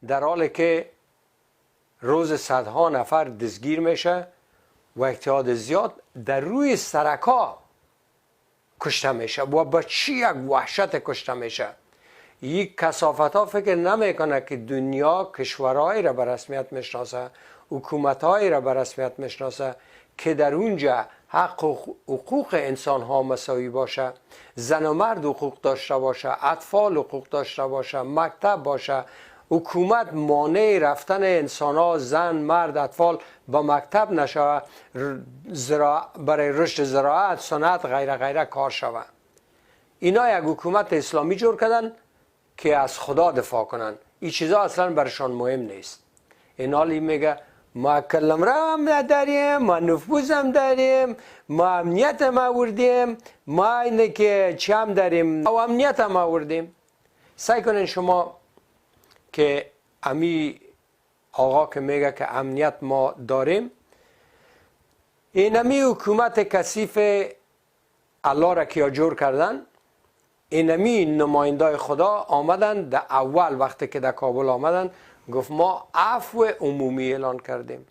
در حالی که روز صدها نفر دستگیر میشه و احتیاط زیاد در روی سرکا کشته میشه و با چی یک وحشت کشته میشه. یک کثافت ها فکر نمیکنه که دنیا کشورهایی را به رسمیت میشناسه، حکومت را به رسمیت میشناسه که در اونجا حق و حقوق انسان ها مساوی باشه، زن و مرد حقوق داشته باشه، اطفال حقوق داشته باشه، مکتب باشه، حکومت مانع رفتن انسان ها، زن، مرد، اطفال با مکتب نشوه، برای رشد زراعت، صنعت، غیره غیره کار شوه. اینا یک حکومت اسلامی جور کردن که از خدا دفاع کنن. این چیزا اصلا برشان مهم نیست. این حالی میگه ما کلمرو هم نداریم، ما نفوذ هم داریم، ما امنیت هم آوردیم، ما اینه که چی هم داریم و امنیت هم آوردیم. سعی کنین شما که امی آقا که میگه که امنیت ما داریم، این امی حکومت کثیف الله را که جور کردن، اینمی نماینده خدا آمدن، در اول وقتی که در کابل آمدن گفت ما عفو عمومی اعلان کردیم.